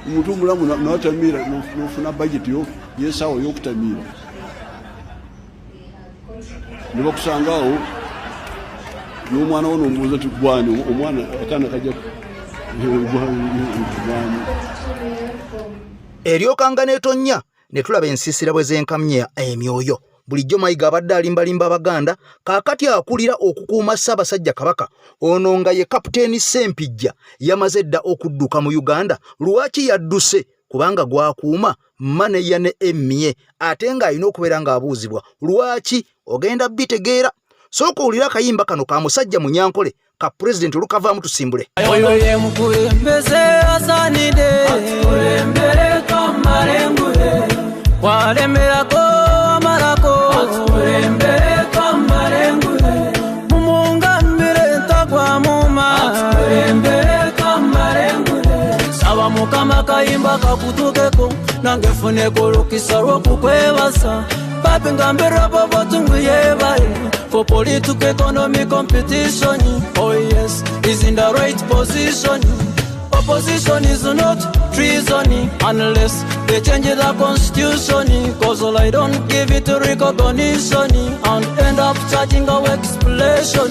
Omuntu omulamu n'atamiira, n'ofuna budget y'esaawa y'okutamiira, ne bakusanga awo n'omwana wo n'omubuuza ti gwani omwana akaana kajja gwani. Eryokanga n'etonnya ne tulaba ensiisira bwe zenkamya emyoyo. Bulijjo Mayiga abadde alimbalimba Abaganda, kaakati akulira okukuuma Ssaabasajja Kabaka ono nga ye Kaputeeni Ssempijja yamaze dda okudduka mu Uganda. Lwaki yadduse? Kubanga gwakuuma maneya ne emmye, ate ng'alina okubeera ng'abuuzibwa lwaki. Ogenda bitegeera. Sooka owulire akayimba kano ka musajja Munyankole ka pulezidenti, olukavaamu tusimbule. Oyo ye mukulembeze asaanidde atukulembere, twammalengule walemerako amalako, atukulembere twammalengule mumungambire ntagwa muma, atukulembere twammalengule. Saba Mukama kayimba kakutukeko, nange funeko olukisa lw'okukwebasa papi, ngambira bobotungu yebale for political economic competition. Oh yes, is in the right position. Opposition is not treason unless they change the constitution, 'cause I don't give it recognition and end up charging our explanation.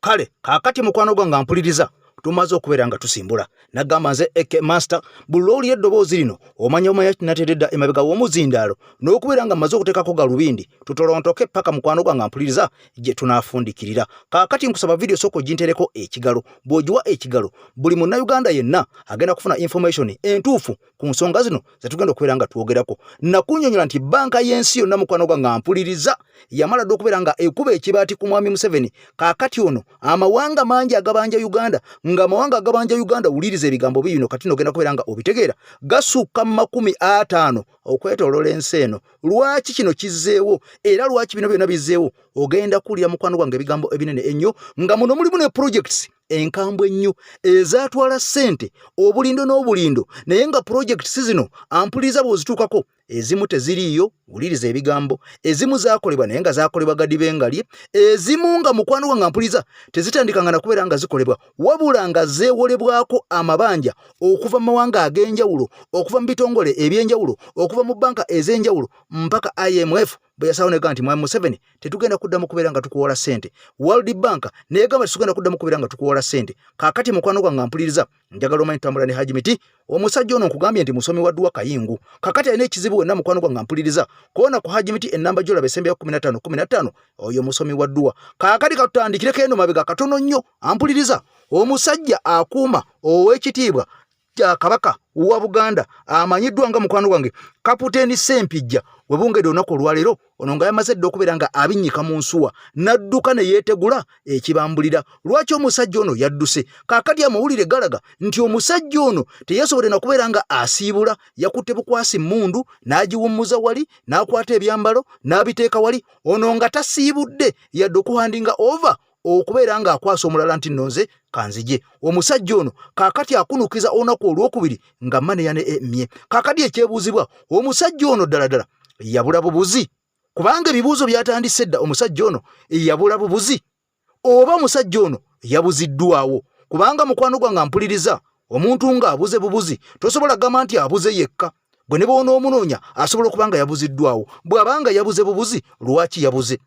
Kale kaakati mukwano gwange mpuliriza, tumaze okubeera nga tusimbula. Nagamba nze Ek Master, buli lw'owulira eddoboozi lino omanya omanya kinateredda emabega w'omuzindaalo n'okubeera nga mmaze okuteekako galubindi, tutolontoke paka mukwano gwange mpuliriza gye tunaafundikirira. Kaakati nkusaba vidiyo sooka ogintereko ekigalo. Bw'ogiwa ekigalo, buli munnayuganda yenna agenda kufuna information entuufu ku nsonga zino zetugenda okubeera nga twogerako. Nakunyonyola nti banka y'ensi yonna, mukwano gwange mpuliriza, yamala dda okubeera nga ekuba ekibaati ku mwami Museveni. Kaakati ono amawanga mangi agabanja Uganda, nga amawanga agabanja Uganda, wuliriza ebigambo bibino kati nogenda kubeera nga obitegeera, gasukka mu 50 okwetooloola ensi eno. Lwaki kino kizzeewo era lwaki bino byonna bizzeewo? Ogenda kuwulira, mukwano gwange, ebigambo ebinene ennyo, nga muno mulimu ne projects enkambwe ennyo ezaatwala ssente obulindo n'obulindo, naye nga projects zino ampuliriza bw'ozituukako ezimu teziriiyo. Wuliriza ebigambo: ezimu zaakolebwa naye nga zaakolebwa gadibengalye, ezimu nga mukwano gwange mpuliriza tezitandikanga na kubeera nga zikolebwa, wabula nga zeewolebwako amabanja okuva mu mawanga ag'enjawulo, okuva mu bitongole ebyenjawulo, okuva mu banka ez'enjawulo, mpaka IMF bwe yasalawo negamba nti mwami Museveni, tetugenda kuddamu kubeera nga tukuwola ssente. World Bank negamba tetugenda kuddamu kubeera nga tukuwola ssente. Kaakati mukwano gwange mpuliriza, njagala omanyi tutambula ne Haji Miti. Omusajja ono nkugambye nti musomi wa dduwa kayingu. Kakati alina ekizibu wenna, mukwano gwange mpuliriza, koona ku Haji Miti ennamba gyolaba esembya 15 15, oyo musomi wa dduwa. Kaakati katutandikireko eno mabega katono nnyo. Ampuliriza, omusajja akuuma ow'ekitiibwa Kabaka wa Buganda amanyiddwa nga mukwano gwange Kaputeni Sempijja, webungedde olunaku olwaleero ono nga yamaze dda okubeera nga abinnyika mu nsuwa n'adduka ne yeetegula ekibambulira. Lwaki omusajja ono yadduse? Kaakati amawulire galaga nti omusajja ono teyasobodde na kubeera nga asiibula, yakutte bukwasi mmundu n'agiwummuza wali, n'akwata ebyambalo n'abiteeka wali, ono nga tasiibudde yadde okuhandinga over okubeera ng'akwasa omulala nti nno nze kanzije. Omusajja ono kaakati akunukiza olunaku olwokubiri nga maneya ne emye. Kaakati ekyebuuzibwa, omusajja ono ddala ddala yabula bubuzi? Kubanga ebibuuzo byatandise dda. Omusajja ono yabula bubuzi oba omusajja ono yabuziddwawo? Kubanga mukwano gwange mpuliriza, omuntu ng'abuze bubuzi tosobola gamba nti abuze yekka. Gwe ne bw'onoomunoonya asobola okuba nga yabuziddwawo. Bw'aba nga yabuze bubuzi, lwaki yabuze?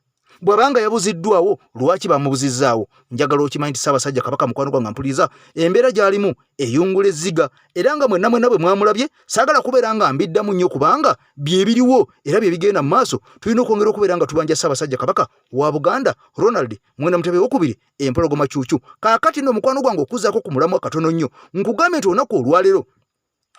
Bw'abanga yabuziddwawo, lwaki bamubuzizzaawo? Njagala okimanyi nti Ssaabasajja Kabaka, mukwano gwange mpuliriza, embeera gy'alimu eyungula ezziga, era nga mwenna mwenna bwe mwamulabye, saagala kubeera nga mbiddamu nnyo kubanga bye biriwo era bye bigenda mu maaso. Tulina okwongera okubeera nga tubanja Ssaabasajja Kabaka wa Buganda Ronald Mwenda Mutebi Owokubiri, Empologoma Kyukyu. Kaakati nno mukwano gwange, okuzzaako ku mulamwa katono nnyo, nkugambye nti olunaku olwaleero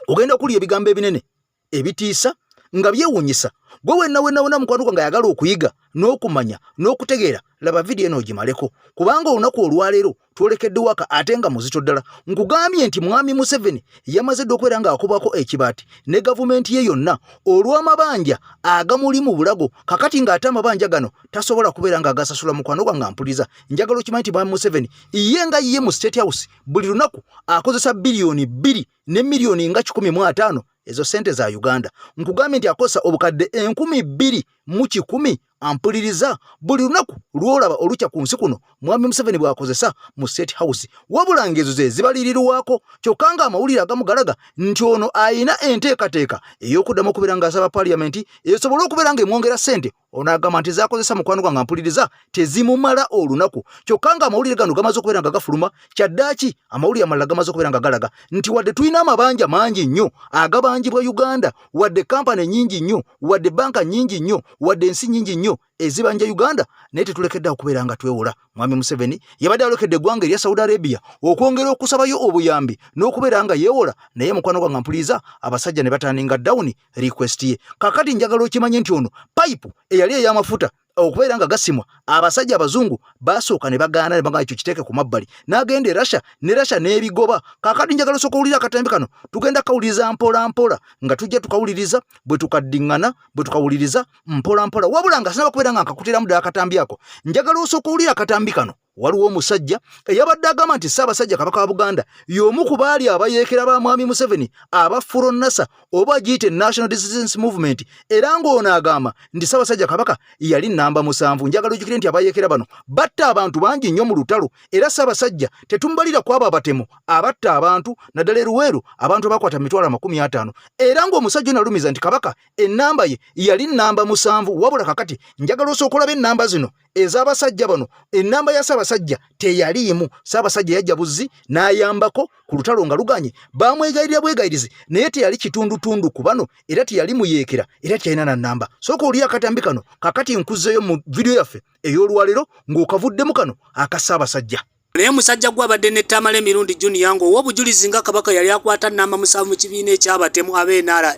ogenda kulya ebigambo ebinene ebitiisa nga byewuunyisa gwe wenna wenna wenna, mukwano gwange ayagala okuyiga n'okumanya n'okutegeera. Laba vidiyo eno ogimaleko, kubanga olunaku olwaleero twolekedde waka ate nga muzito ddala. Nkugambye nti mwami Museveni yamaze dda okubeera ng'akubwako ekibaati ne gavumenti ye yonna olw'amabanja agamuli mu bulago. Kakati ng'ate amabanja gano tasobola kubeera ng'agasasula. Mukwano gwange ampuliza, njagala okimanyi nti mwami Museveni ye nga ye mu State House buli lunaku akozesa 2 biliyoni ne miliyoni nga 150, ezo sente za Uganda. Nkugambye nti akozesa obukadde 2000. mu 100 ampuliriza buli lunaku lw'olaba olukya ku nsi kuno Mwami Museveni bw'akozesa mu State House, wabula ng'ezo ze zibalirirwako. Kyokka ng'amawulire agamu galaga nti ono alina enteekateeka ey'okuddamu okubeera ng'asaba Paaliyamenti esobole okubeera ng'emwongera ssente. Ono agamba nti z'akozesa, mukwano gwange ampuliriza, tezimumala olunaku. Kyokka ng'amawulire gano gamaze okubeera nga gafuluma kyaddaaki, amawulire amalala gamaze okubeera nga galaga nti wadde tulina amabanja mangi nnyo agabanjibwa Uganda, wadde kampani nnyingi nnyo, wadde banka nnyingi nnyo, wadde ensi nnyingi nnyo ezibanja Uganda, naye tetulekedde okubeera nga twewola. Mwami Museveni yabadde alokedde eggwanga erya Saudi Arabia okwongera okusabayo obuyambi n'okubeera nga yeewola, naye mukwano gwange mpuliriza, abasajja ne batandinga down request ye. Kakati njagala okimanye nti ono pipe eyali ey'amafuta okubeera nga gasimwa, abasajja abazungu basooka ne bagaana, ne bagamba ekyo kiteeke ku mabbali, n'agenda e Russia, ne Russia n'ebigoba. Kakati njagala osooka owulira akatambi kano. Tugenda kawuliriza mpola mpola, nga tujja tukawuliriza bwe tukaddiŋŋana, bwe tukawuliriza mpola mpola. Wabula nga sinaba kubeera nga nkakuteramu ddala akatambi ako, njagala osooka owulira akatambi kano. Waliwo omusajja eyabadde agamba nti Ssaabasajja Kabaka wa Buganda y'omu ku baali abayeekera ba Mwami Museveni aba Furonasa, oba giyite National Resistance Movement, era ng'ono agamba nti Ssaabasajja Kabaka yali namba 7. Njagala ojjukire nti abayeekera bano batta abantu bangi nnyo mu lutalo, era Ssaabasajja tetumubalira ku abo abatemu abatta abantu, naddala eruweeru abantu abakwata 500,000. Era ng'omusajja ono alumiza nti Kabaka ennamba ye yali namba 7. Wabula kakati njagala osooka olaba ennamba zino ez'abasajja bano. Ennamba ya Ssaabasajja teyaliimu. Ssaabasajja yajja buzzi n'ayambako ku lutalo nga luganye, baamwegayirira bwegayirizi, naye teyali kitundutundu ku bano, era teyali muyeekera, era teyalina na nnamba. Sooka oli akatambi kano. Kakati nkuzzeeyo mu vidiyo yaffe ey'olwaleero ng'okavuddemu kano aka Ssaabasajja. Naye musajja gwe abadde ne Tamale Mirundi Junior ng'ow'obujulizi nga Kabaka yali akwata nnamba 7 mu kibiina eky'abatemu aba NRA,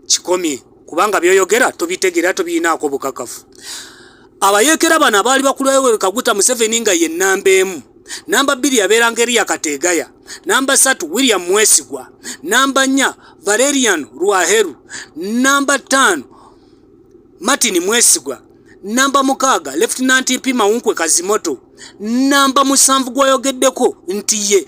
kikomye, kubanga by'oyogera tobitegeera, tobiyinaako bukakafu. Abayeekera bano abaali bakulwayo Kaguta Museveni nga ye nnamba 1, namba 2 yabeeranga Eriya Kategaya, namba 3 William Mwesigwa, namba 4 Valerian Rwaheru, namba 5 Martin Mwesigwa, namba 6 Lieutenant Mpima Wunkwe Kazimoto, namba 7 gwayogeddeko nti ye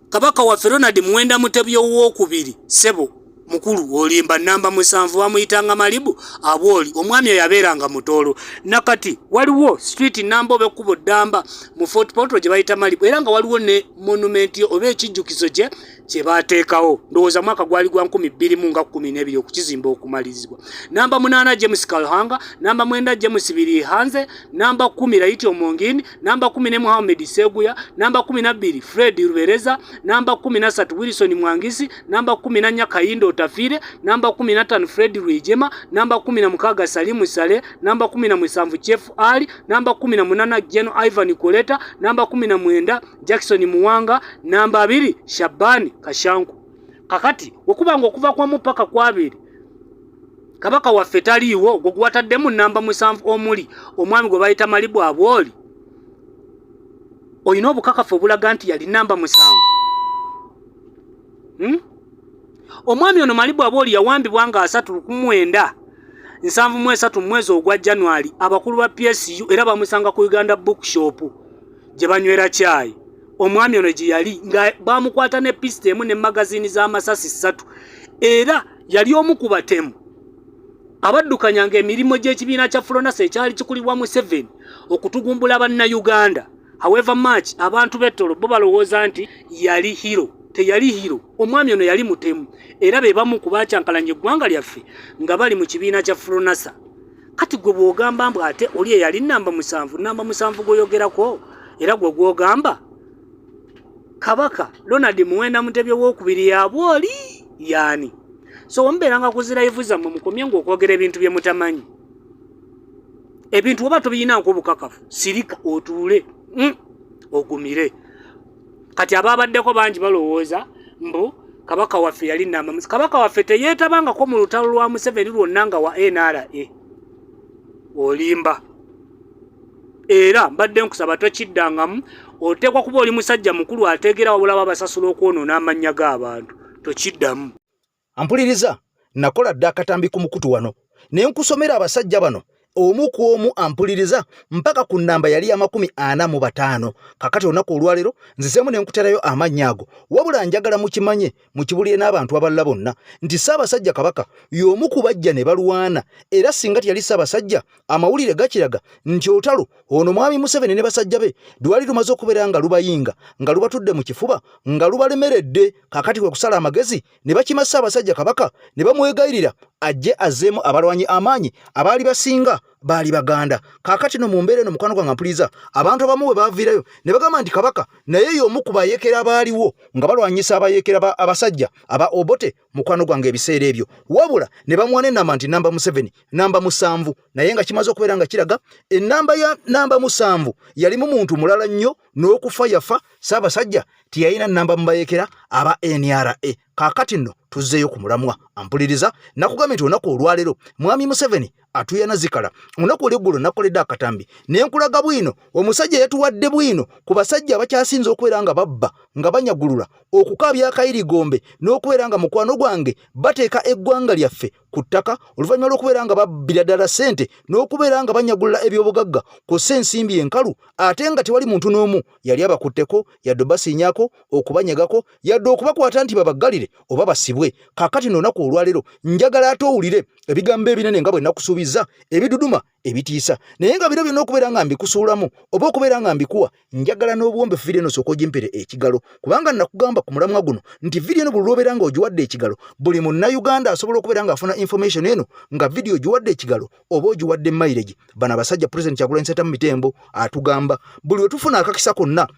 Kabaka waffe Ronald Muwenda Mutebi owokubiri. Ssebo mukulu, olimba. Namba 7 bamuyitanga Malibu Abwoli. Omwami oyo abeeranga Mutoolo. Nakati waliwo street namba oba ekkubo ddamba mu Fort Portal gye bayita Malibu, era nga waliwo ne monument oba ekijjukizo kye kye baateekawo. Ndowooza mwaka gwali gwa 2012 okukizimba okumalizibwa. Namba 8 James Kalhanga, namba 9 James Birihanze, namba 10 Laiti Omongini, namba 11 Muhammad Seguya, namba 12 Fred Rubereza, namba 13 Wilson Mwangisi, namba 14 Kayindo Otafire, namba 15 Fred Rwijema, namba 16 Salimu Sale, namba 17 Chef Ali, namba 18 Geno Ivan Koleta, namba 19 Jackson Muwanga, namba 2 Shabani Kashanku. Kakati wekubanga okuva kwa mupaka kwabiri Kabaka waffe taliiwo, gwe gwataddemu namba 7 omuli omwami gwe bayita Malibu Abwoli, olina obukakafu obulaga nti yali namba 7? Omwami ono Malibu Abwoli yawambibwa nga 3 1973 mwezi ogwa January, abakulu ba PSU, era bamusanga ku Uganda Bookshop gye banywera caayi. Omwami ono gye yali nga bamukwata ne pisita emu ne magazini z'amasasi 3, era yali omu ku batemu abaddukanyanga emirimu gy'ekibiina kya Fronasa ekyali kikulibwa Museveni okutugumbula Bannayuganda. However much abantu b'Ettolo bo balowooza nti yali hero, teyali hero. Omwami ono yali mutemu, era be bamu ku bakyankalanya eggwanga lyaffe nga bali mu kibiina kya Fronasa. Kati gwe bw'ogamba mbu ate oli eyali namba 7, namba 7 gw'oyogerako era gwe gw'ogamba Kabaka Ronald Muwenda Mutebi owokubiri yabwoli yaani? So omubeeranga ku zi live zammwe, mukomye ng'okwogera ebintu bye mutamanyi. Ebintu oba tobiyina nk'obukakafu, sirika otuule, ogumire. Kati ababaddeko bangi balowooza mbu Kabaka waffe yali namba. Kabaka waffe teyeetabangako mu lutalo lwa Museveni lwonna nga wa NRA. Olimba, era mbadde nkusaba tokiddangamu. Oteekwa kuba oli musajja mukulu ateegera, wabula babasasula okwonoona amannya g'abantu. Tokiddamu. Ampuliriza, nakola dda akatambi ku mukutu wano ne nkusomera abasajja bano. Omu ku omu ampuliriza mpaka ku nnamba yali ya 45. Kakati olunaku olwaleero nzizeemu ne nkuterayo amannya ago, wabula njagala mukimanye mukibulire n'abantu abalala bonna nti Ssaabasajja Kabaka y'omu ku bajja ne balwana, era singa teyali Ssaabasajja, amawulire gakiraga nti olutalo ono Mwami Museveni ne basajja be lwali lumaze okubeera nga lubayinga, nga lubatudde mu kifuba, nga lubalemeredde. Kakati kwe kusala amagezi ne bakima Ssaabasajja Kabaka ne bamwegayirira ajje azzeemu abalwanyi amaanyi abaali basinga baali Baganda. Kaakati no mu mbeera eno, mukwano gwange mpuliza, abantu abamu bwe baaviirayo ne bagamba nti Kabaka naye y'omu ku bayeekera abaaliwo nga balwanyisa abayeekera abasajja aba Obote, mukwano gwange, ebiseera ebyo, wabula ne bamuwa n'ennamba nti namba Museveni namba 7, naye nga kimaze okubeera nga kiraga ennamba ya namba 7 yalimu muntu mulala nnyo, n'okufa yafa. Ssaabasajja teyalina nnamba mu bayeekera aba NRA. Kaakati nno tuzzeeyo ku mulamwa. Ampuliriza, nakugambye nti olunaku olwaleero Mwami Museveni atuyana zikala. Olunaku olweggulo nakoledde akatambi ne nkulaga bwino omusajja yatuwadde bwino ku basajja abakyasinze okubeera nga babba, nga banyagulula, okukaabya akayirigombe n'okubeera nga mukwano gwange bateeka eggwanga lyaffe ku ttaka oluvannyuma lw'okubeera nga babbira ddala ssente n'okubeera nga banyagulula ebyobugagga kw'ossa ensimbi enkalu, ate nga tewali muntu n'omu yali abakutteko, yadde obasiinyako, okubanyegako, yadde okubakwata nti babaggalire oba basibwe. Kaakati n'olunaku olwaleero njagala ate owulire ebigambo ebinene nga bwe nakusuubizza, ebiduduma, ebitiisa, naye nga bino byonna okubeera nga mbikusuulamu oba okubeera nga mbikuwa, njagala n'obuwombefu vidiyo eno sooka ogimpere ekigalo, kubanga nakugamba ku mulamwa guno nti vidiyo eno buli lw'obeera nga ogiwadde ekigalo, buli Munnayuganda asobola okubeera ng'afuna information eno nga vidiyo ogiwadde ekigalo oba ogiwadde mileage. Bano abasajja, President Kyagulanyi Ssentamu Mitembo atugamba buli we tufuna akakisa konna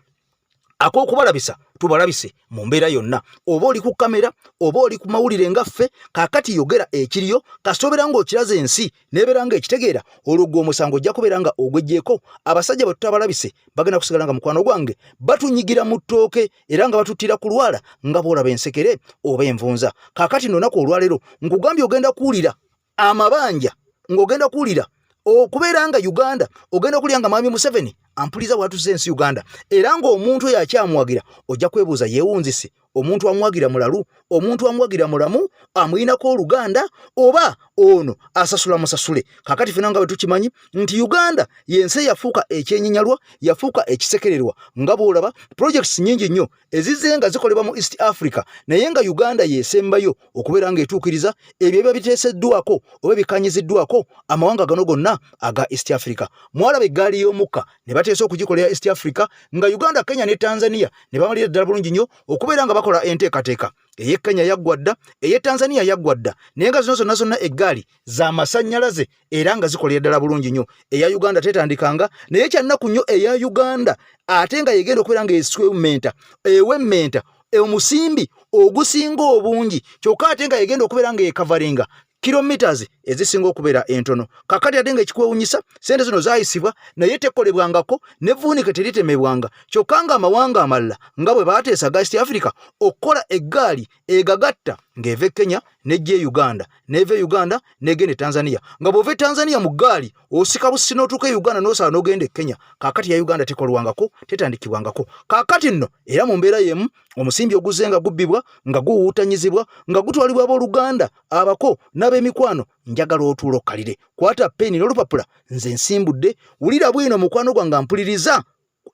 ak'okubalabisa tubalabise mu mbeera yonna, oba oli ku kamera oba oli ku mawulire nga ffe. Kaakati yogera ekiriyo, kasita obeera ng'okiraza ensi n'ebeera ng'ekitegeera, olwo gwe omusango ojja kubeera nga ogweggyeko. Abasajja bwe tutabalabise bagenda kusigala nga mukwano gwange batunyigira mu ttooke era nga batuttira ku lwala nga bw'olaba ensekere oba envunza. Kaakati nno olunaku olwaleero nkugambye ogenda kuwulira amabanja, ng'ogenda kuwulira okubeera nga Uganda, ogenda okulya nga Mwami Museveni ampuliza bw'atuze ensi Uganda, era ng'omuntu oyo akyamuwagira ojja kwebuuza yeewunzise. Omuntu amuwagira mulalu, omuntu amuwagira mulamu, amuyinako oluganda, oba ono asasula musasule? Kakati fena nga bwe tukimanyi nti Uganda yensi eyafuuka ekyenyinyalwa, yafuuka ekisekererwa, nga bw'olaba projects nnyingi nnyo ezizze nga zikolebwa mu East Africa, naye nga Uganda yesembayo okubeera ng'etuukiriza ebyo ebiba biteeseddwako oba ebikanyiziddwako amawanga gano gonna aga East Africa. Mwalaba eggaali y'omukka ne bateesa okugikolera East Africa nga Uganda, Kenya ne Tanzania, ne bamalira ddala bulungi nnyo okubeera nga bakola enteekateeka. Ey'e Kenya yaggwa dda, ey'e Tanzania yaggwa dda, naye nga zino zonna zonna eggaali za masannyalaze era nga zikolera ddala bulungi nnyo. Eya Uganda tetandikanga, naye kyannaku nnyo eya Uganda ate nga yegenda okubeera nga eswementa ewemmenta omusimbi ogusinga obungi, kyokka ate nga yegenda okubeera nga ekavaringa kilometers ezisinga okubeera entono. Kakati ate nga ekikwewunyisa, sente zino zaayisibwa naye tekolebwangako, nevvuunike teritemebwanga, kyokka nga amawanga amalala nga bwe baateesa ga East Africa okukola eggaali egagatta ng'eva e Kenya nejja e Uganda, n'eva e Uganda n'egenda e Tanzania, nga bw'ova e Tanzania mu ggaali osika busi n'otuuka e Uganda n'osala n'ogenda e Kenya. Kaakati ya Uganda tekolwangako, tetandikibwangako. Kaakati nno era mu mbeera y'emu omusimbi oguzze nga gubbibwa, nga guwuutanyizibwa, nga gutwalibwa abooluganda, abako n'ab'emikwano. Njagala otuula okkalire, kwata peeni n'olupapula, nze nsimbudde. Wulira bwino mukwano gwange ampuliriza,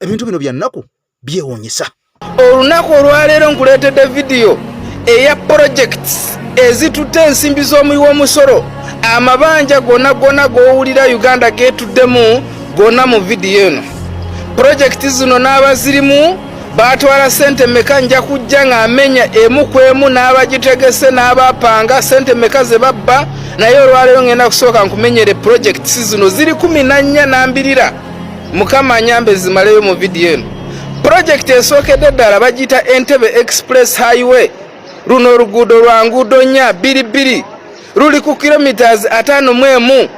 ebintu bino bya nnaku, byewuunyisa. Olunaku olwaleero nkuleetedde vidiyo eya projects ezitutte ensimbi z'omuwi w'omusolo, amabanja gonna gonna g'owulira Uganda geetuddemu gonna mu vidiyo eno. Pulojekiti zino n'abazirimu batwala sente meka? Nja kujja ng'amenya emu ku emu, n'abagitegese n'abapanga, sente meka ze babba. Naye olwaleero ngenda kusooka nkumenyere pulojekiti zino, ziri 14 nambirira. Mukama anyambe zimaleyo mu vidiyo eno. Pulojekiti esookedde ddala bagiyita Entebbe Express Highway. Luno oluguudo lwa nguudo nnya bbiri bbiri, luli ku kilometers 51.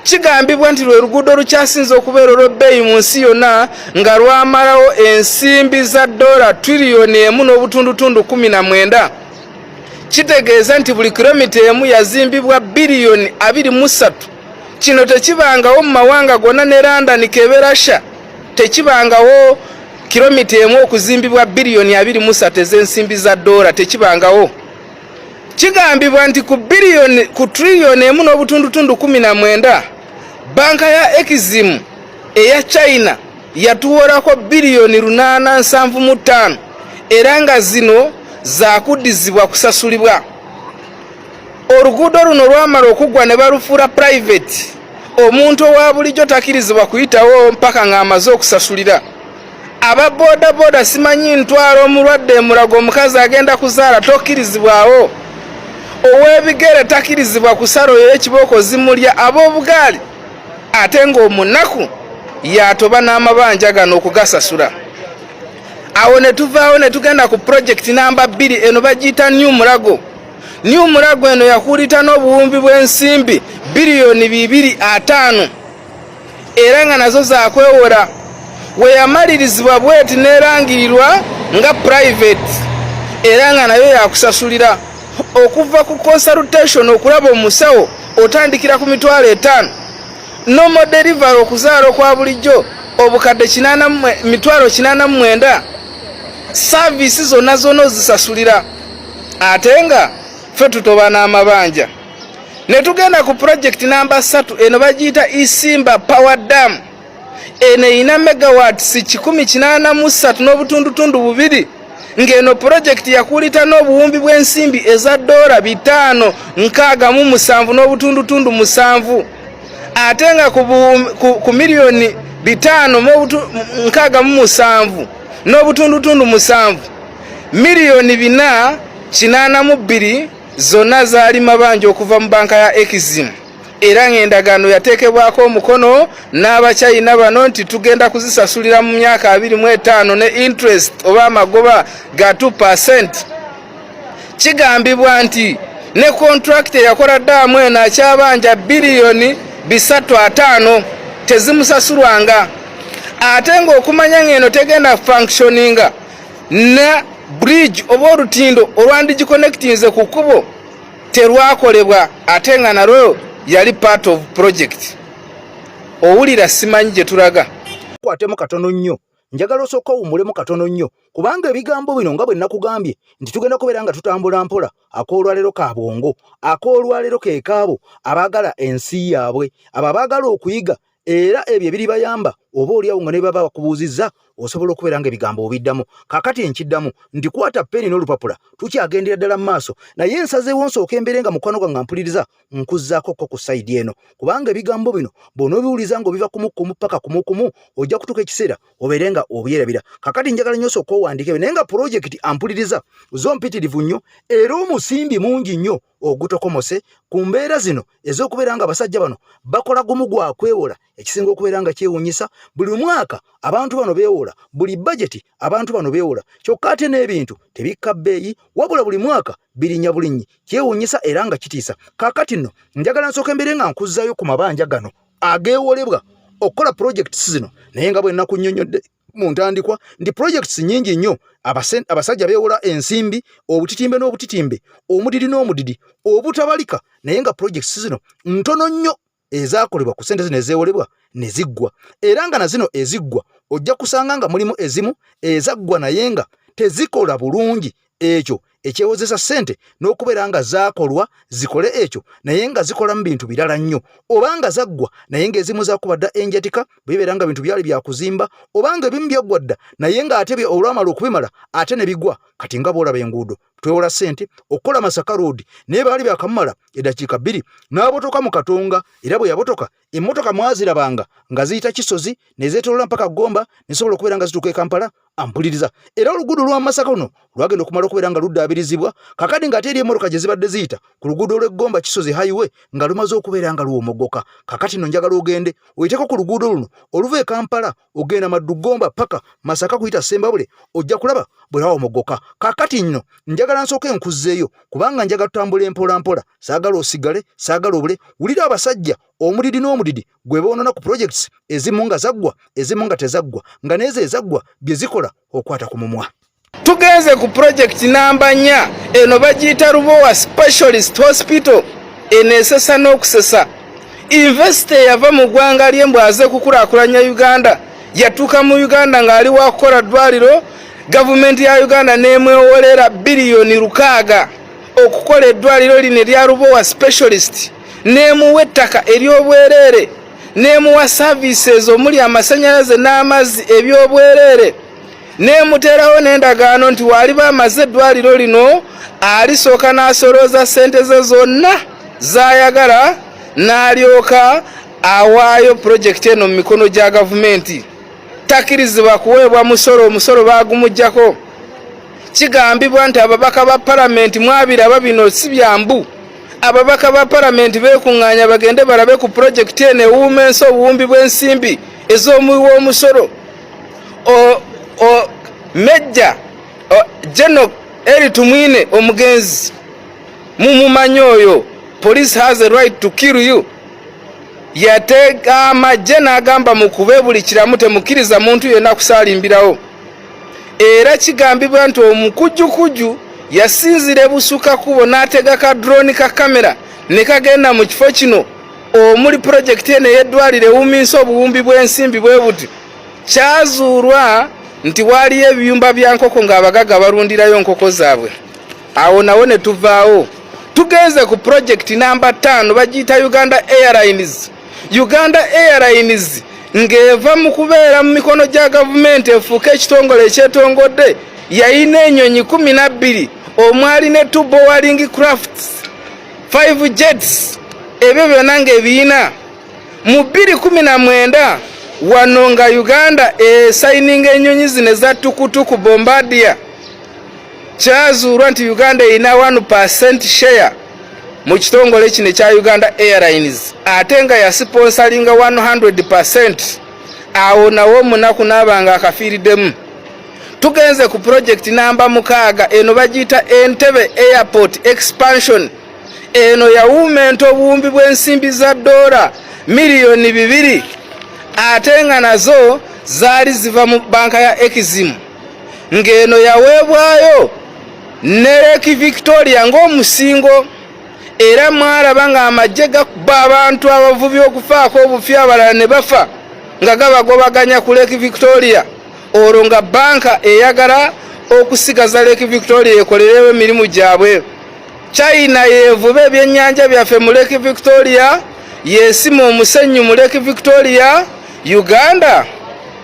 Kigambibwa nti lwe luguudo olukyasinze okubeera olw'ebbeeyi mu nsi yonna, nga lwamalawo ensimbi za dola triliyoni 1.19. Kitegeeza nti buli kilomita emu yazimbibwa biliyoni 23. Kino tekibangawo mu mawanga gonna, ne London kebe Russia tekibangawo, kilomita emu okuzimbibwa biliyoni 23 ez'ensimbi za dola, tekibangawo. Kigambibwa nti ku biliyoni, ku triliyoni 1.19 Banka ya Exim eya China yatuwolako biliyoni 875 era nga zino zakuddizibwa kusasulibwa. Oluguudo luno lwamala okuggwa ne balufuula private, omuntu owa bulijjo takirizibwa kuyitawo mpaka ng'amaze okusasulira. Aba bodaboda simanyi ntwala omulwadde emulago omukazi agenda kuzaala tokkirizibwawo, ow'ebigere takirizibwa kusala oyo ekibooko zimulya, ab'obugaali ate ng'omunaku yatoba n'amabanja gano okugasasula. Awo ne tuvaawo ne tugenda ku pulojekiti namba 2, eno bagiyita New Mulago. New Mulago eno yakuulita n'obuwumbi bw'ensimbi biliyoni 250 era nga nazo zakwewora. We yamalirizibwa bweti n'erangirirwa nga private era nga nayo yakusasulira. Okuva ku consultation okulaba omusawo otandikira ku mitwalo 5, normal delivery okuzaala okwa bulijjo obukadde mitwalo 89, saavisi zonna zonna ozisasulira ate nga ffe tutoba n'amabanja. Ne tugenda ku pulojekiti namba 3, eno bagiyita Isimba Power Dam. Eno erina megawatts 183 n'obutundutundu 2, ng'eno pulojekiti yakuulita n'obuwumbi bw'ensimbi eza ddoola 567 n'obutundutundu 7, ate nga ku miliyoni 567 n'obutundutundu 7, miliyoni 482 zonna zaali mabanja okuva mu banka ya Exim, era ng'endagaano yateekebwako omukono n'Abachina bano nti tugenda kuzisasulira mu myaka 25 ne interest oba amagoba ga 2%. Kigambibwa nti ne contract eyakola daamu eno akyabanja biliyoni 350 tezimusasulwanga, ate ng'okumanya ng'eno tegenda functioninga na bridge oba olutindo olwandigiconnectinze ku kkubo terwakolebwa, ate nga nalwo yali part of project. Owulira simanyi gye tulaga. Kwatemu katono nnyo, njagala osooka owummulemu katono nnyo, kubanga ebigambo bino nga bwe nakugambye nti tugenda kubeera nga tutambula mpola. Ak'olwaleero ka bwongo, ak'olwaleero ke kaabo abaagala ensi yaabwe, abo abaagala okuyiga, era ebyo ebiribayamba oba oliawo nga ne baba bakubuuzizza osobola okubeera nga ebigambo obiddamu. Kaakati nkiddamu nti kwata peni n'olupapula, tukyagendera ddala mu maaso, naye nsazeewo nsooka embeere nga mukwano gwange mpuliriza nkuzzaako ko ku sayidi eno, kubanga ebigambo bino bw'onoobiwuliza ng'obiva kumukumu paka kumukumu ojja kutuuka ekiseera obeere nga obyerabira. Kakati njagala nnyo osooka owandiike, naye nga pulojekiti ampuliriza zo mpitirivu nnyo era omusimbi mungi nnyo ogutokomose ku mbeera zino ez'okubeera nga abasajja bano bakola gumu gwa kwewola. Ekisinga okubeera nga kyewuunyisa, buli mwaka abantu bano beewola, buli bajeti abantu bano beewola, kyokka ate n'ebintu tebikka bbeeyi, wabula buli mwaka birinnya bulinnyi. Kyewuunyisa era nga kitiisa. Kaakati nno njagala nsooka embeere nga nkuzzayo ku mabanja gano ageewolebwa okukola projects zino, naye nga bwe nakunnyonnyodde mu ntandikwa nti projects nnyingi nnyo, abasajja beewola ensimbi obutitimbe n'obutitimbe, omudidi n'omudidi obutabalika, naye nga projects zino ntono nnyo ezaakolebwa ku ssente zino ezeewolebwa ne ziggwa, era nga na zino eziggwa ojja kusanga nga mulimu ezimu ezaggwa naye nga tezikola bulungi ekyo ekyewozesa ssente n'okubeera nga zaakolwa zikole ekyo, naye nga zikola mu bintu birala nnyo, oba nga zaggwa naye ng'ezimu zakuba dda enjatika bibeera nga bintu byali byakuzimba, oba nga ebimu byaggwa dda naye ng'ate olwamala okubimala ate ne bigwa. Kati nga bw'olaba enguudo, twewola ssente okukola Masaka Road, naye baali byakamumala eddakiika 2 n'abotoka mu Katonga, era bwe yabotoka emmotoka mwazirabanga nga ziyita Kisozi ne zeetoloola mpaka Gomba ne zisobola okubeera nga zituuka e Kampala. Ampuliriza, era oluguudo lwa Masaka luno lwagenda okumala okubeera nga luddaabirizibwa, kakati ng'ate eri emmotoka gye zibadde ziyita ku luguudo lw'e Gomba Kisozi Highway nga lumaze okubeera nga luwomogoka. Kakati nno njagala ogende oyiteko ku luguudo luno oluva e Kampala ogenda Maddu Gomba paka Masaka kuyita Sembabule, ojja kulaba bwe lwawomogoka. Kakati nno njagala nsooke nkuzzeeyo, kubanga njagala tutambula empola mpola, saagala osigale, saagala obule. Wulira abasajja omudidi n'omudidi gwe boonona ku projects ezimu nga zaggwa, ezimu nga tezaggwa, nga n'ezo ezaggwa bye zikola okwata ku mumwa. Tugenze ku pulojekiti namba 4, eno bagiyita Lubowa Specialist Hospital. Eno esesa n'okusesa. Investor eyava mu ggwanga lye mbu aze kukulaakulanya Uganda yatuuka mu Uganda ng'ali wa kukola ddwaliro, gavumenti ya Uganda n'emwewolera biliyoni 6 okukola eddwaliro lino erya Lubowa Specialist, n'emuwa ettaka ery'obwereere. n'emuwa services omuli amasanyalaze n'amazzi eby'obwereere, n'emuteerawo n'endagaano nti waaliba amaze eddwaliro lino alisooka n'asolooza ssente ze zonna z'ayagala n'alyoka awaayo pulojekiti eno mu mikono gya gavumenti. Takkirizibwa kuweebwa musolo, omusolo baagumuggyako. Kigambibwa nti ababaka ba palamenti, mwabiraba bino si byambu, ababaka ba palamenti beekuŋŋaanya bagende balabe ku pulojekiti eno ewuuma ensi obuwumbi bw'ensimbi ez'omuwi w'omusolo. Mejja General Elly Tumwine omugenzi mumumanyi oyo, "Police has a right to kill you", yatega amagye n'agamba mukube buli kiramu, temukkiriza muntu yenna kusaalimbirawo. Era kigambibwa nti omukujjukuju yasinzira ebusuka kubo n'atega ka drone ka kamera ne kagenda mu kifo kino omuli pulojekiti eno ey'eddwaliro ewuminsa obuwumbi bw'ensimbi bwe buti. Kyazuulwa nti waaliyo ebiyumba bya nkoko ng'abagagga balundirayo nkoko zaabwe. Awo nawo ne tuvaawo, tugenze ku pulojekiti namba 5, bagiyita Uganda Airlines. Uganda Airlines ng'eva mu kubeera mu mikono gya gavumenti efuuka ekitongole ekyetongodde, yayina ennyonyi 12 omwali ne 2 Boeing crafts, 5 jets, ebyo byonna ng'ebiyina. Mu 2019 wano nga Uganda esayininga ennyonyi zino eza tukutuku Bombardier, kyazuulwa nti Uganda erina 1% share mu kitongole kino ekya Uganda Airlines, ate nga yasiponsalinga 100%. Awo nawo omunaku naaba nga akafiiriddemu. Tugenze ku pulojekiti namba 6, eno bagiyita Entebbe Airport Expansion. Eno yawuumenta obuwumbi bw'ensimbi za ddoola miliyoni 2, ate nga nazo zaali ziva mu banka ya Exim, ng'eno yaweebwayo ne Lake Victoria ng'omusingo. Era mwalaba ng'amagye gakuba abantu abavubi okufaako obufi, abalala ne bafa nga gabagobaganya ku Lake Victoria, olwo nga banka eyagala okusigaza Lake Victoria ekolerewo emirimu gyabwe. China yevuba ebyennyanja byaffe mu Lake Victoria, yesima omusenyu mu Lake Victoria. Uganda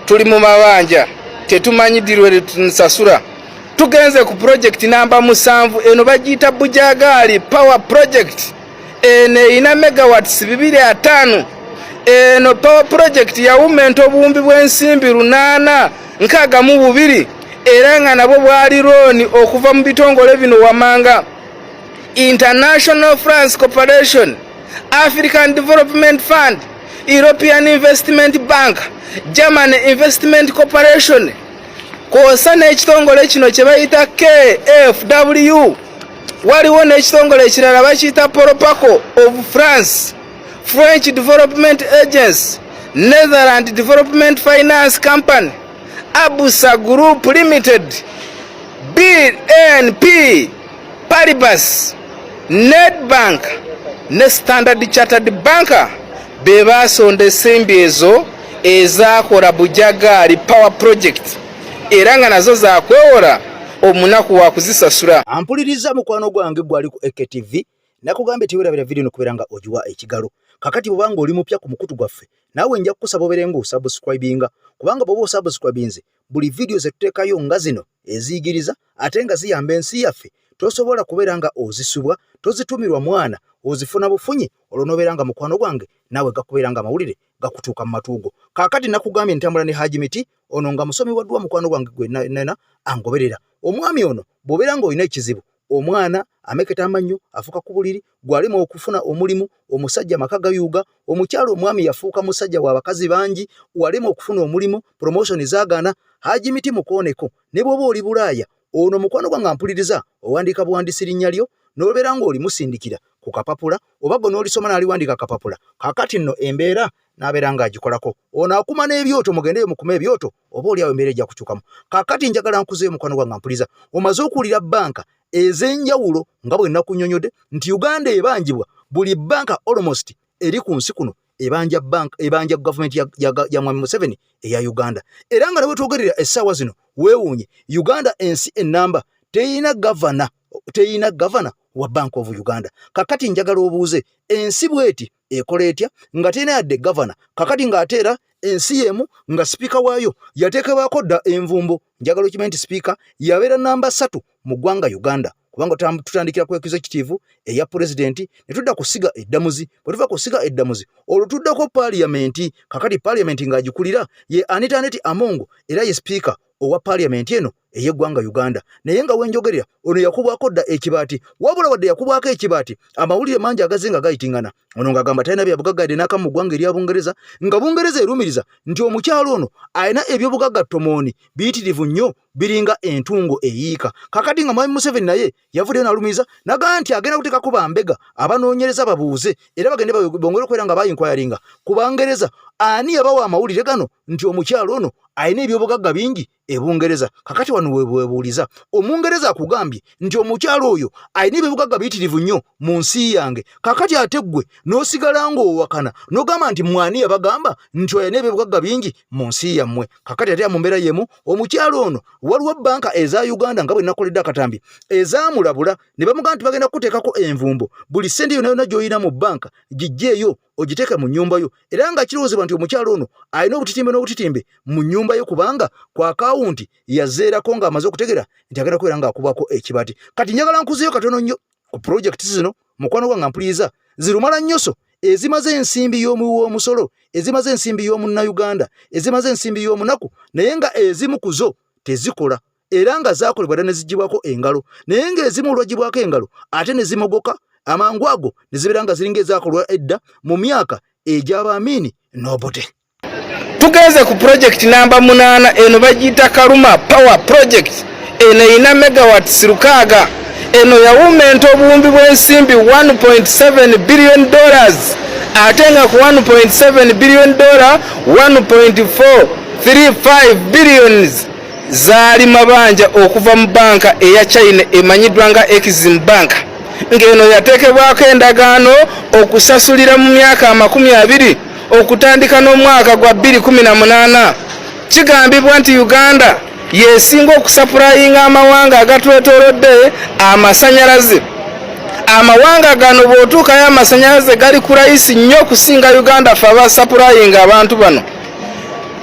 tuli mu mabanja, tetumanyi ddi lwe tunsasula. Tugenze ku pulojekiti namba 7, eno bagiyita Bujagaali Power Project. Eno erina megawatts 250. Eno power project yawumenta obuwumbi bw'ensimbi 862, era nga nabwo bwali loan okuva mu bitongole bino wamanga: International Finance Corporation, African Development Fund, European Investment Bank, German Investment Corporation, kwosa n'ekitongole kino kye bayita KfW. Waliwo n'ekitongole ekirala bakiyita Proparco of France, French Development Agency, Netherland Development Finance Company, Abusa Group Limited, BNP Paribas, Nedbank ne Standard Chartered Bank be basonda ensimbi ezo ezakola Bujagaali Power Project, era nga nazo zakwewola, omunaku wa kuzisasula. Ampuliriza mukwano gwange gwali ku AKTV, nakugambye tiwerabira vidiyo nokubeera nga ogiwa ekigalo. Kakati bwobanga oli mupya ku mukutu gwaffe, naawe nja kukusaba obeere nga osubscribinga, kubanga bw'oba osubscribinze, buli vidiyo zetuteekayo nga zino eziyigiriza ate nga ziyamba ensi yaffe, tosobola kubeera nga ozisubwa, tozitumirwa mwana, ozifuna bufunyi. Olwo n'obeera nga mukwano gwange naawe gakubeera nga amawulire gakutuuka mu matuugo. Kaakati nakugambye ntambula ne Haji Miti, ono nga musomi wa dduwa, mukwano gwange gwe nena angoberera. Omwami ono bw'obeera ng'olina ekizibu, omwana ameketa amannyo, afuuka ku buliri, gwalema okufuna omulimu, omusajja amaka gayuuga, omukyalo omwami yafuuka musajja wa bakazi bangi, walema okufuna omulimu, promotion zaagaana, Haji Miti mukooneko. Ne bw'oba oli Bulaaya, ono mukwano gwange ampuliriza, owandiika buwandisi linnya lyo n'obeera ng'olimusindikira ku kapapula, oba gwe n'olisoma n'aliwandiika akapapula. Kaakati nno embeera n'abeera ng'agikolako. Ono akuma n'ebyoto, mugendeyo mukume ebyoto, oba oli awo embeera ejja kukyukamu. Kaakati njagala nkuzeeyo, mukwano gwange ampuliriza, omaze okuwulira banka ez'enjawulo nga bwe nakunnyonnyodde nti Uganda ebanjibwa buli banka almost eri ku nsi kuno, ebanja bank, ebanja gavumenti ya Mwami Museveni eya Uganda. Era nga newetwogerera essaawa zino, weewuunye, Uganda ensi ennamba teyina gavana, teyina gavana. wa Bank of Uganda. Kakati njagala obuuze ensi bweti ekola etya nga terina yadde gavana? Kakati ng'ate era ensi y'emu nga sipiika waayo yateekebwako dda envumbo. Njagala okimanye nti sipiika yabeera namba 3 mu ggwanga Uganda, kubanga tutandikira ku executive eya pulezidenti ne tudda ku ssiga eddamuzi. Bwe tuva ku ssiga eddamuzi olwo tuddako paaliyamenti. Kakati paaliyamenti ng'agikulira ye Anita Annet Among, era ye sipiika owa paaliyamenti eno ey'eggwanga Uganda. Naye nga wenjogerera ono yakubwako dda ekibaati. Wabula wadde yakubwako ekibaati, amawulire mangi agaze nga gayitingana, ono ng'agamba talina byabugagga yadde n'akamu mu ggwanga erya Bungereza, nga Bungereza erumiriza nti omukyalo ono alina ebyobugagga tomooni biyitirivu nnyo, biringa entungo eyiika. Kakati nga Mwami Museveni naye yavuddeyo n'alumiriza n'agamba nti agenda kuteekako bambega abanoonyereza babuuze era bagende bongere okubeera nga bayinkwayaringa ku Bangereza ani yabawa amawulire gano nti omukyalo ono alina ebyobugagga bingi e Bungereza. Kakati wano webuuliza Omungereza akugambye nti omukyalo oyo alina ebyobugagga biyitirivu nnyo mu nsi yange, kakati ate ggwe n'osigala ng'owakana n'ogamba nti mwani yabagamba nti alina ebyobugagga bingi mu nsi yammwe? Kakati ate mu mbeera y'emu omukyalo ono waliwo bbanka eza Uganda, nga bwe nakoledde akatambi, ezaamulabula ne bamugamba nti bagenda kukuteekako envumbo, buli ssente yonna yonna gy'olina mu bbanka gijjeeyo ogiteeke mu nnyumba yo. Era nga kirowoozebwa nti omukyalo ono alina obutitimbe n'obutitimbe mu nnyumba yo, kubanga ku akawunti yazeerako ng'amaze okutegera nti agenda kubeera ng'akubako ekibaati. Kati njagala nkuzeeyo katono nnyo ku pulojekiti zino, mukwano gwange mpuliriza, zirumala nnyoso ezimaze ensimbi y'omuwi w'omusolo, ezimaze ensimbi y'omunnayuganda, ezimaze ensimbi y'omunaku, naye nga ezimu ku zo tezikola era nga zaakolebwa dda ne ziggyibwako engalo, naye ng'ezimu olwaggyibwako engalo ate ne zimogoka amangu ago ne zibeera nga ziringa ezaakolwa edda mu myaka egy'Abaamiini n'Obote. Tugenze ku pulojekiti namba 8, eno bagiyita Karuma Power Project. Eno erina megawatts 600. Eno yawumenta obuwumbi bw'ensimbi 1.7 billion dollars, ate nga ku 1.7 billion dollar 1.435 billions zaali mabanja okuva mu banka eya China emanyiddwa nga Exim Bank, ng'eno yateekebwako endagaano okusasulira mu myaka 20 okutandika n'omwaka gwa 2018. Kigambibwa nti Uganda yesinga okusapulayinga amawanga agatwetoolodde amasanyalaze. Amawanga gano bw'otuukayo amasanyalaze gali ku layisi nnyo okusinga Uganda ffe abasapulayinga abantu bano.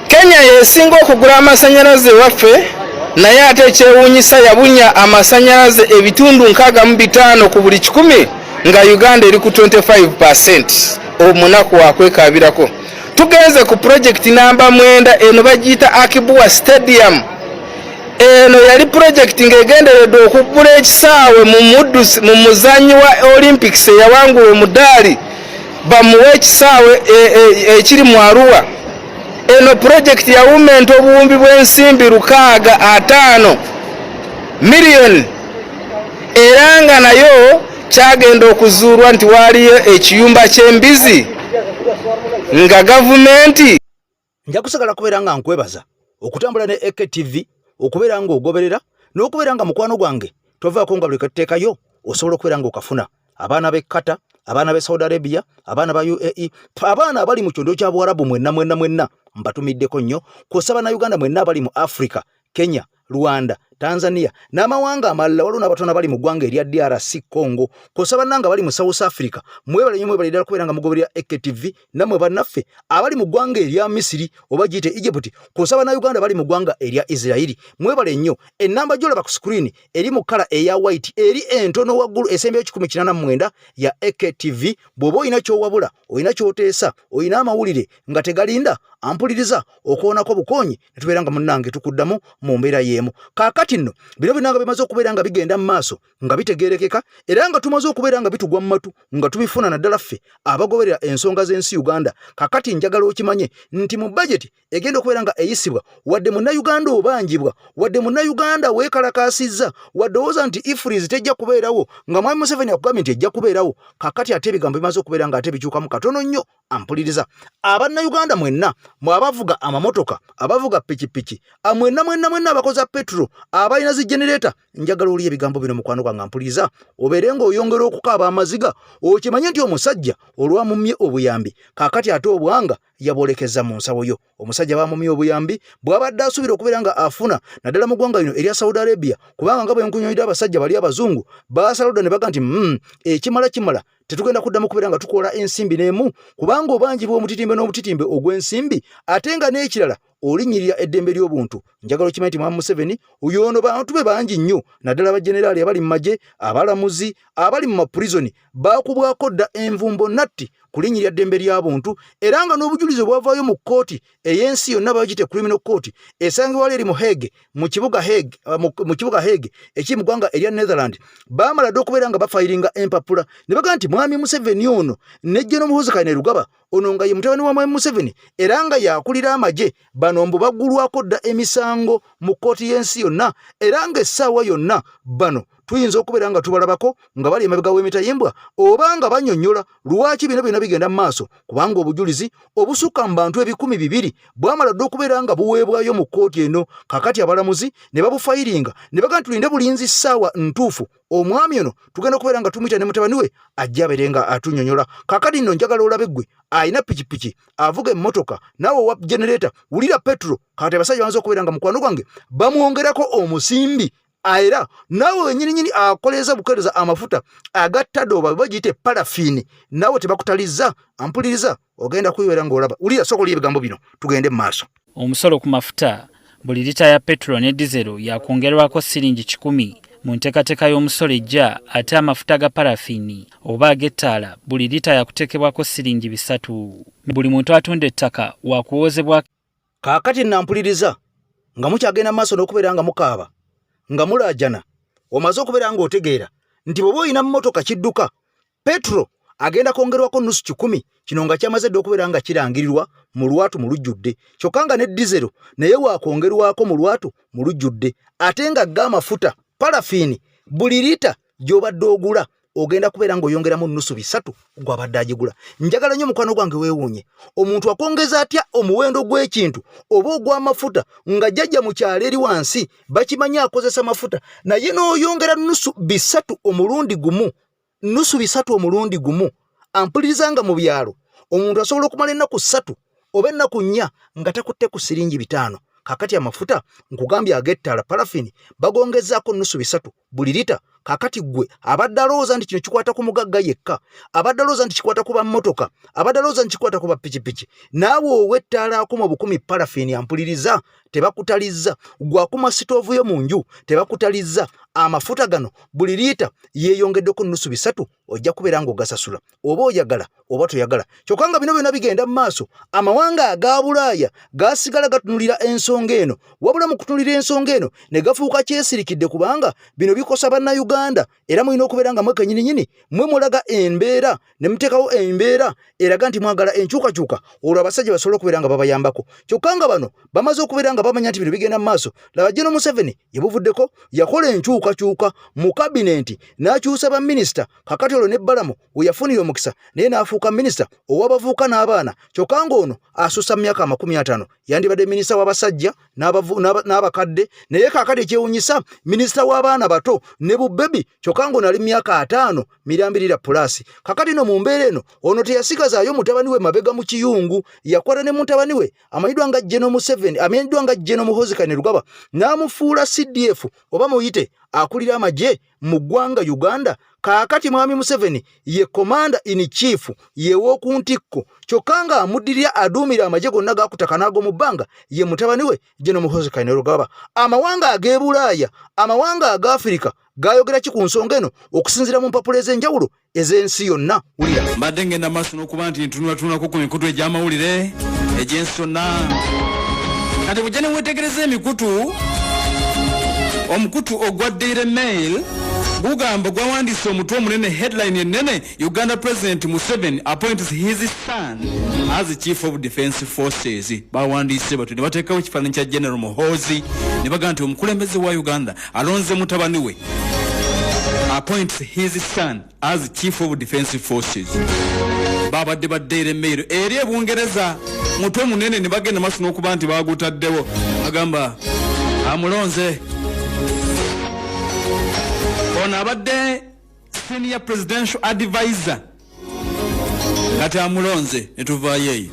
Kenya yesinga okugula amasanyalaze ewaffe, naye ate ekyewuunyisa yabunya amasanyalaze ebitundu 65 ku buli 100, nga Uganda eri ku 25. Omunaku wakwekabirako. Tugenze ku pulojekiti namba 9, eno bagiyita Akibua Stadium. Eno yali pulojekiti ng'egenderedde okuggula ekisaawe mu muzannyi wa Olympics eyawangula omudaali, bamuwe ekisaawe ekiri mu Arua. Eno pulojekiti yawumenta obuwumbi bw'ensimbi 650 miliyoni, era nga nayo kyagenda okuzuulwa nti waaliyo ekiyumba ky'embizi nga gavumenti. Nja kusigala kubeera nga nkwebaza okutambula ne AKTV, okubeera ng'ogoberera n'okubeera nga mukwano gwange tovaako, nga buli ketuteekayo osobola okubeera ng'okafuna. Abaana b'e Qatar, abaana b'e Saudi Arabia, abaana ba UAE, abaana abali mu kyondo kya Buwarabu, mwenna mwenna mwenna mbatumiddeko nnyo, kw'ossa Bannayuganda mwenna abali mu Africa, Kenya, Rwanda, Tanzania n'amawanga amalala. Waliwo n'abatono abali mu ggwanga erya DRC Congo, kw'ossa bannanga bali mu South Africa. Mwebale nnyo, mwebale ddala kubeera nga mugoberera AKTV. Nammwe bannaffe abali mu ggwanga erya Misiri oba giyite Egypt, kw'ossa Bannayuganda bali mu ggwanga erya Israeli, mwebale nnyo. Ennamba gy'olaba ku screen eri mu kkala eya white eri entono waggulu esembyeyo 189 ya AKTV. Bw'oba olina ky'owabula, olina ky'oteesa, olina amawulire nga tegalinda, ampuliriza, okoonako bukoonyi ne tubeera nga munnange tukuddamu mu mbeera y'emu. Kaakati nno bino byonna nga bimaze okubeera nga bigenda mu maaso nga bitegeerekeka era nga tumaze okubeera nga bitugwa mu matu nga tubifuna, naddala ffe abagoberera ensonga z'ensi Uganda, kakati njagala okimanye nti mu bajeti egenda okubeera nga eyisibwa, wadde Munnayuganda obanjibwa, wadde Munnayuganda weekalakaasizza, wadde owooza nti EFRIS tejja kubeerawo, nga Mwami Museveni akugambye nti ejja kubeerawo, kakati ate ebigambo bimaze okubeera nga ate bikyukamu katono nnyo. Ampuliriza, Abannayuganda mwenna mwe abavuga amamotoka, abavuga pikipiki, mwenna mwenna mwenna abakoza petro, abalina zi genereta, njagala oli ebigambo bino, mukwano gwange ampuliriza, obeere ng'oyongera okukaaba amaziga, okimanye nti omusajja olwamumye obuyambi, kaakati ate obwanga yabwolekeza mu nsawo yo. Omusajja bamumye obuyambi bw'abadde asuubira okubeera nga afuna naddala mu ggwanga lino erya Saudi Arabia, kubanga nga bwe nkunyonyodde abasajja bali abazungu baasalawo dda ne baga nti ekimala kimala, tetugenda kuddamu kubeera nga tukola ensimbi n'emu, kubanga obanjibwa omutitimbe n'omutitimbe ogw'ensimbi, ate nga n'ekirala olinnyirira eddembe ly'obuntu. Njagala okimanyi nti Mwami Museveni oyo ono bantu be bangi nnyo, naddala bajenerali abali mu magye, abalamuzi abali mu mapurizoni, baakubwako dda envumbo natti kulinnyirira ddembe lya buntu, era nga n'obujulizi obwavaayo mu kkooti ey'ensi yonna bagiyite criminal court esangibwa eri mu Hague, mu kibuga Hague, mu kibuga Hague ekiri mu ggwanga erya Netherland, baamala dda okubeera nga bafayiringa empapula ne bagamba nti Mwami Museveni ono ne General Muhoozi Kainerugaba ono nga ye mutabani wa Mwami Museveni era nga yakulira amagye, bano mbu baggulwako dda emisango mu kkooti y'ensi yonna, era ng'essaawa yonna bano tuyinza okubeera nga tubalabako nga bali emabega w'emitayimbwa oba nga banyonnyola lwaki bino byonna bigenda mu maaso, kubanga obujulizi obusukka mu bantu 2,000 bwamala dda okubeera nga buweebwayo mu kkooti eno. Kakati abalamuzi ne babufayiringa ne bagamba tulinde bulinzi ssaawa ntuufu, omwami ono tugenda okubeera nga tumuyita ne mutabani we ajja abeere nga atunyonyola. Kakati nno njagala olabe ggwe alina pikipiki, avuga emmotoka, naawe owa genereeta, wulira petro. Kati abasajja bamaze okubeera nga mukwano gwange bamwongerako omusimbi, era naawe wenyininyini akoleeza bukeereza amafuta agattadooba bagiyite parafiini, naawe tebakutalizza. Ampuliriza, ogenda kuyiwera ng'olaba. Wulira, sooka olya ebigambo bino tugende mu maaso. Omusolo ku mafuta, buli lita ya petulo ne dizero yakwongerwako siringi 100 mu nteekateeka y'omusolo ejja, ate amafuta ga parafiini oba ag'ettaala buli lita yakuteekebwako siringi 300. Buli muntu atunda ettaka wakuwoozebwa. Kaakati nampuliriza nga mukyagenda maaso n'okubeera nga mukaaba nga mulaajana, omaze okubeera ng'otegeera nti bw'oba olina mmotoka kidduka, petro agenda kwongerwako nusu 100, kino nga kyamaze dda okubeera nga kirangirirwa mu lwatu mu lujjudde, kyokka nga ne dizero naye waakwongerwako mu lwatu mu lujjudde, ate nga ga amafuta parafiini buli lita gy'obadde ogula ogenda kubeera ng'oyongeramu nusu 3 gw'abadde agigula. Njagala nnyo mukwano gwange weewuunye, omuntu akwongeza atya omuwendo gw'ekintu oba ogw'amafuta nga jjajja mu kyalo eri wansi bakimanyi akozesa mafuta, naye n'oyongera nusu 3 omulundi gumu, nusu 3 omulundi gumu. Ampuliriza nga mu byalo omuntu asobola okumala ennaku 3 oba ennaku 4 nga takutte ku siringi 5. Kakati amafuta nkugambye ag'ettaala parafini bagongezaako nusu 3 buli lita. Kakati ggwe abadde alowooza nti kino kikwata ku mugagga yekka, abadde alowooza nti kikwata ku bammotoka, abadde alowooza nti kikwata ku bapikipiki, naawe ow'ettaala akuma obukumi parafini ampuliriza tebakutalizza, gwe akuma sitoovu yo mu nju tebakutalizza. Amafuta gano buli liita yeeyongeddeko nusu 3, ojja kubeera ng'ogasasula oba oyagala oba toyagala. Kyokka nga bino byonna bigenda mu maaso, amawanga aga Bulaaya gasigala gatunulira ensonga eno, wabula mu kutunulira ensonga eno ne gafuuka kyesirikidde, kubanga bino bikosa Bannayuganda, era mulina okubeera nga mwe kennyininyini mwe mulaga embeera ne muteekawo embeera eraga nti mwagala enkyukakyuka, olwo abasajja basobole okubeera nga babayambako. Kyokka nga bano bamaze okubeera nga bamanya nti bino bigenda mu maaso. Laba General Museveni yebuvuddeko yakola enkyukakyuka mu kabinenti n'akyusa baminisita. Kakati olwo ne Balamu we yafunira omukisa naye n'afuuka minisita ow'abavubuka n'abaana, kyokka ng'ono asussa mu myaka 50, yandibadde minisita w'abasajja n'abakadde, naye kaakati ekyewunyisa minisita w'abaana bato ne bubebi, kyokka ng'ono ali mu myaka 50 mirambirira pulaasi. Kakati no mu mbeera eno ono teyasigazaayo mutabani we mabega mu kiyungu, yakwata ne mutabani we amanyiddwa nga General Museveni, amanyiddwa nga General Muhoozi Kainerugaba, n'amufuula CDF oba muyite akulira amagye mu ggwanga Uganda. Kaakati Mwami Museveni ye commander in chief, ye w'oku ntikko, kyokka nga amuddirira aduumira amagye gonna gakutaka n'ag'omu bbanga ye mutabani we General Muhoozi Kainerugaba. Amawanga ag'e Bulaaya, amawanga aga Afirika gayogera ki ku nsonga eno okusinziira mu mpapula ez'enjawulo ez'ensi yonna? Wulira. Mbadde ngenda maaso n'okuba nti ntunulatunulako ku mikutu egy'amawulire egy'ensi yonna. Kati bujja ne weetegereza emikutu, omukutu ogwa Daily Mail gugamba, gwawandiise omutwe omunene, headline ennene, Uganda President Museveni appoints his son as Chief of Defense Forces. Bawandiise batyo ne bateekawo ekifaananyi kya General Muhoozi ne bagamba nti omukulembeze wa Uganda alonze mutabani we, appoints his son as Chief of Defense Forces. Babadde ba Daily Mail eri e Bungereza, mutwe munene ne bagenda maaso n'okuba nti bagutaddewo, agamba amulonze. Ono abadde senior presidential advisor, kati amulonze. Ne tuvaayo eyo.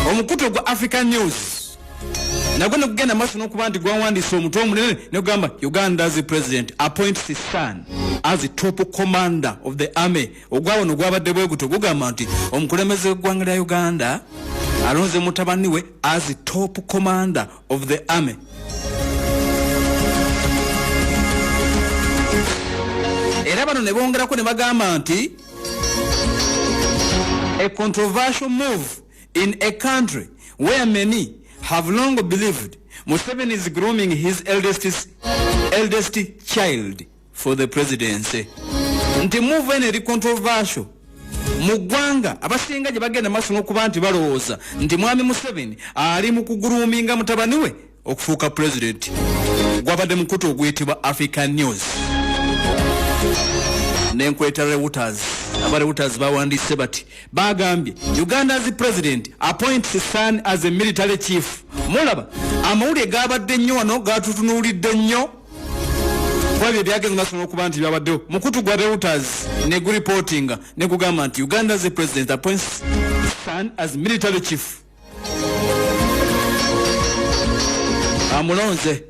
Omukutu ogwa African News nagwo negugenda maaso n'okuba nti gwawandiise omutwe omunene negugamba Uganda's president appoints his son as top commander of the army. Ogwawano gwabadde bwe gutyo, gugamba nti omukulembeze w'eggwanga lya Uganda alonze mutabani we as top commander of the army. Era bano ne bongerako ne bagamba nti a controversial move in a country where many have long believed Museveni is grooming his eldest child for the presidency. Nti move eno eri controversial mu ggwanga abasinga gye bagenda maaso n'okuba nti balowooza nti mwami Museveni ali mu kuguruuminga mutabani we okufuuka pulezidenti. Gwabadde mukutu oguyitibwa African News nenkweta Reuters. Aba Reuters bawandiise bati, bagambye Uganda's president appoints son as a military chief. Mulaba amawulire gabadde nnyo wano, gatutunuulidde nnyo kuba bye byagenze maaso n'okuba nti byabaddewo. Mukutu gwa Reuters ne guripootinga ne gugamba nti Uganda's president appoints son as military chief. Amulonze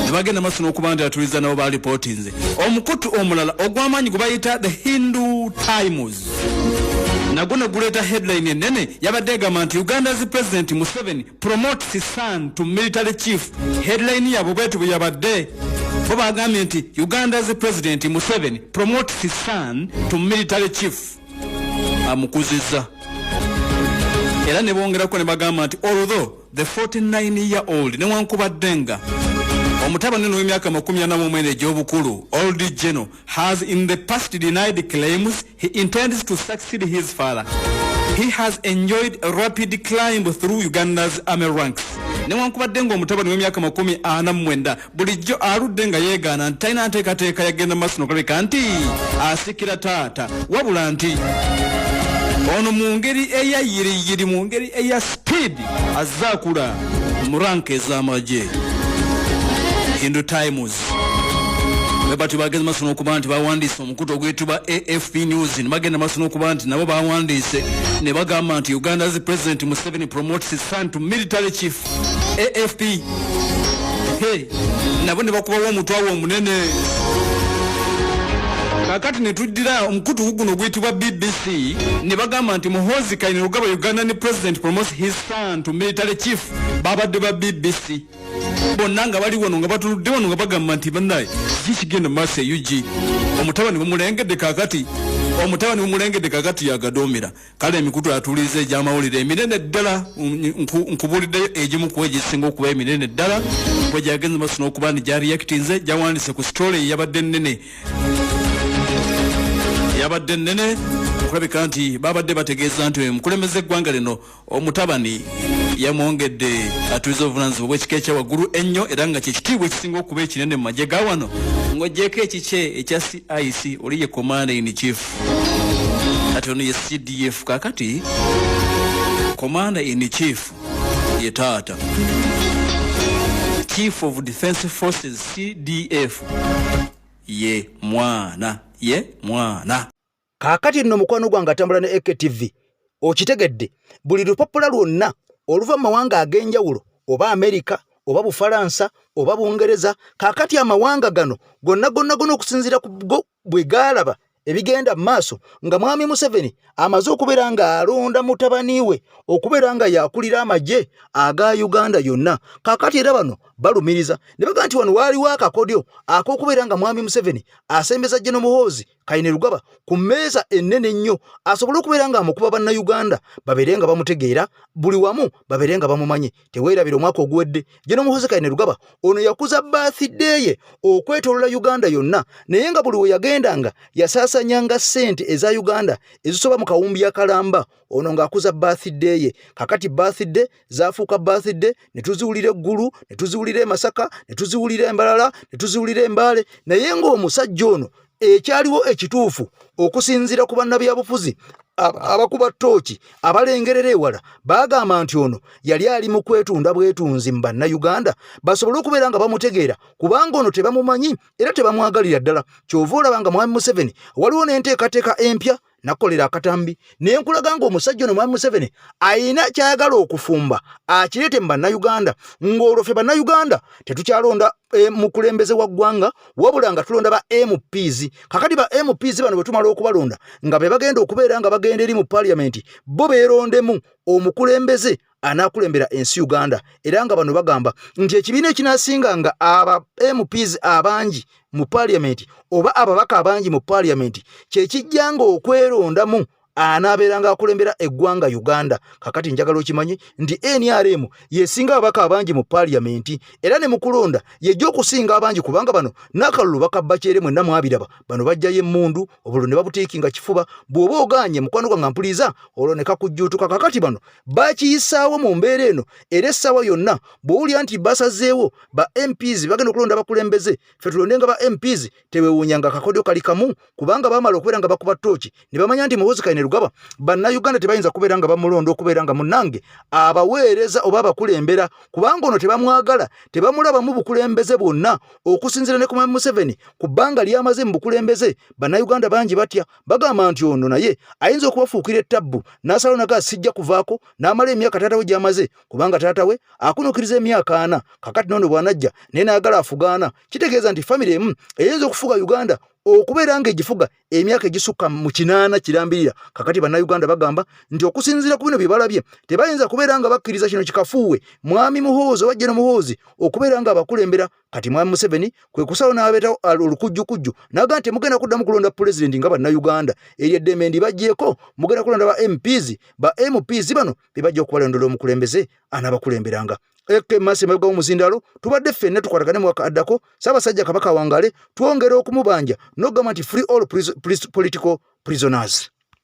ne bagenda maaso n'okuba nti atuliza nabo balipootinze. Omukutu omulala ogw'amaanyi gwe bayita The Hindu Times nagwo ne guleeta headline ennene, yabadde egamba nti Uganda's president Museveni promotes son to military chief. Headline yabwe bwetu bwe yabadde, bo bagambye nti Uganda's president Museveni promotes son to military chief, amukuzizza. Era ne bongerako ne bagamba nti although the 49 year old, newankubadde nga omutabani ono w'emyaka 49 egy'obukulu, old general, has in the past denied claims he intends to succeed his father, he has enjoyed a rapid climb through Uganda's army ranks. Newankubadde ng'omutabani w'emyaka 49 bulijjo aludde nga yeegaana nti talina nteekateeka yagenda maaso nokulabika nti asikira taata, wabula nti ono mu ngeri eya yiriyiri, mu ngeri eya speed, azze akula mu rank ez'amagye. Hindu Times bwe batyo bagenze maaso n'okuba nti bawandiise. Omukutu oguyitibwa AFP News ne bagenda maaso n'okuba nti nabo bawandiise ne bagamba nti Uganda's president Museveni promotes his son to military chief. AFP, hey, nabo ne bakubawo omutwawo omunene. Kakati ne tuddira omukutu guno oguyitibwa BBC ne bagamba nti Muhoozi Kainerugaba, Ugandan president promotes his son to military chief. Babadde ba BBC bonna nga bali wano nga batuludde wano nga bagamba nti bannaye, ki kigenda mu maaso e UG? Omutabani bamulengedde kakati, omutabani bamulengedde kakati yagadoomera. Kale emikutu atuuliza egy'amawulire eminene ddala, nkubuuliddeyo egimu ku egisinga okuba eminene ddala bwe gyagenze maaso n'okuba nti gyareactinze, gyawandise ku story eyabadde ennene, yabadde nnene okulabika nti babadde bategeeza nti omukulembeze eggwanga lino omutabani yamwongedde atuuza obuvunanyizibwa bw'ekika ekya waggulu ennyo, era nga kyekitiibwa ekisinga okuba ekinene mu magye ga wano ng'oggyeko ekikye ekya CIC. Oli ye commander in chief, kati ono ye CDF. Kakati commander in chief ye taata, chief of defense forces CDF ye mwana, ye mwana. Kaakati nno mukwano gwange atambula ne AKTV, okitegedde, buli lupapula lwonna oluva mu mawanga ag'enjawulo, oba Amerika oba Bufalansa oba Bungereza, kaakati amawanga gano gonna gonna gonna, okusinziira ku go bwe gaalaba ebigenda mu maaso nga mwami Museveni amaze okubeera ng'alonda mutabani we okubeera nga yakulira amagye aga Uganda yonna, kaakati era bano balumiriza ne bagamba nti wano waaliwo akakodyo ak'okubeera nga mwami Museveni asembeza General Muhoozi Kainerugaba ku mmeeza ennene ennyo asobole okubeera ng'amukuba, bannayuganda babeere nga bamutegeera buli wamu, babeere nga bamumanyi. Teweerabira omwaka oguwedde General Muhoozi Kainerugaba ono yakuza birthday ye okwetoolola Uganda yonna, naye nga buli we yagendanga yasaasanyanga ssente eza Uganda ezisoba mu kawumbi akalamba, ono ng'akuza birthday ye. Kakati birthday zaafuuka birthday ne tuziwulira eggulu, ne tuziwulira e Masaka, ne tuziwulira Embalala, ne tuziwulira Embaale, naye ng'omusajja ono ekyaliwo ekituufu Okusinziira ku bannabyabufuzi abakuba ttooki abalengerera ewala, baagamba nti ono yali ali mu kwetunda bwetunzi mu Bannayuganda basobole okubeera nga bamutegeera, kubanga ono tebamumanyi era tebamwagalira ddala. Kyova olaba nga Mwami Museveni waliwo n'enteekateeka empya nakolera akatambi naye nkulaga ng'omusajja ono Mwami Museveni ayina kyayagala okufumba akireete mu Bannayuganda, ng'olwo ffe Bannayuganda tetukyalonda mukulembeze wa ggwanga, wabula nga tulonda ba MPs. Kakati ba MPs bano bwe tumala okubalonda nga be bagenda okubeera nga bagenda eri mu parliament, bo beerondemu omukulembeze anaakulembera ensi Uganda. Era nga bano bagamba nti ekibiina ekinasinga nga aba MPs abangi mu parliament oba ababaka abangi mu parliament kyekijjanga okwerondamu anaabeera nga akulembera eggwanga Uganda. Kakati njagala okimanyi nti NRM yesinga ababaka abangi mu parliament, era ne mukulonda yejja okusinga abangi, kubanga bano n'akalulu bakabba kyere, mwenna mwabiraba. Bano bajjayo emmundu, obululu ne babutiikinga kifuba. Bw'oba ogaanye, mukwano gwange mpuliza, olwo ne kakujjuutuka. Kakati bano bakiyisaawo mu mbeera eno, era essaawa yonna bw'owulira nti basazeewo ba MPs bagenda okulonda abakulembeze, ffe tulonde nga ba MPs, tewewuunya nga akakodyo kali kamu, kubanga bamala okubeera nga bakuba ttooki ne bamanya nti Muhoozi Kainerugaba Bannayuganda tebayinza kubeera nga bamulonda okubeera nga munnange abaweereza oba abakulembera, kubanga ono tebamwagala, tebamulabamu bukulembeze bwonna. Okusinziira ne ku Mwami Museveni, ku bbanga ly'amaze mu bukulembeze, Bannayuganda bangi batya, bagamba nti ono naye ayinza okubafuukira ettabbu n'asalawo naga sijja kuvaako n'amala emyaka taata we gy'amaze, kubanga taata we akunukiriza emyaka 40. Kakati noono bw'anajja naye n'ayagala afugaana, kitegeeza nti famire emu eyinza okufuga Uganda okubeera ng'egifuga emyaka egisukka mu 80 kirambirira. Kakati Bannayuganda bagamba nti okusinziira ku bino bye balabye, tebayinza kubeera nga bakkiriza kino kikafuuwe Mwami Muhoozi oba General Muhoozi okubeera nga abakulembera. Kati Mwami Museveni kwe kusalawo n'abeetawo olukujjukujju n'agamba nti temugenda kuddamu kulonda pulezidenti nga Bannayuganda, eryo eddembe ndibaggyeko, mugenda kulonda ba MPs. Ba MPs bano be bajja okubalondola omukulembeze anaabakulemberanga. Eke masi emabega w'omuzindaalo, tubadde ffenna tukwatagane mwaka addako. Ssaabasajja Kabaka wangale, twongera okumubanja n'okugamba nti free all political prisoners.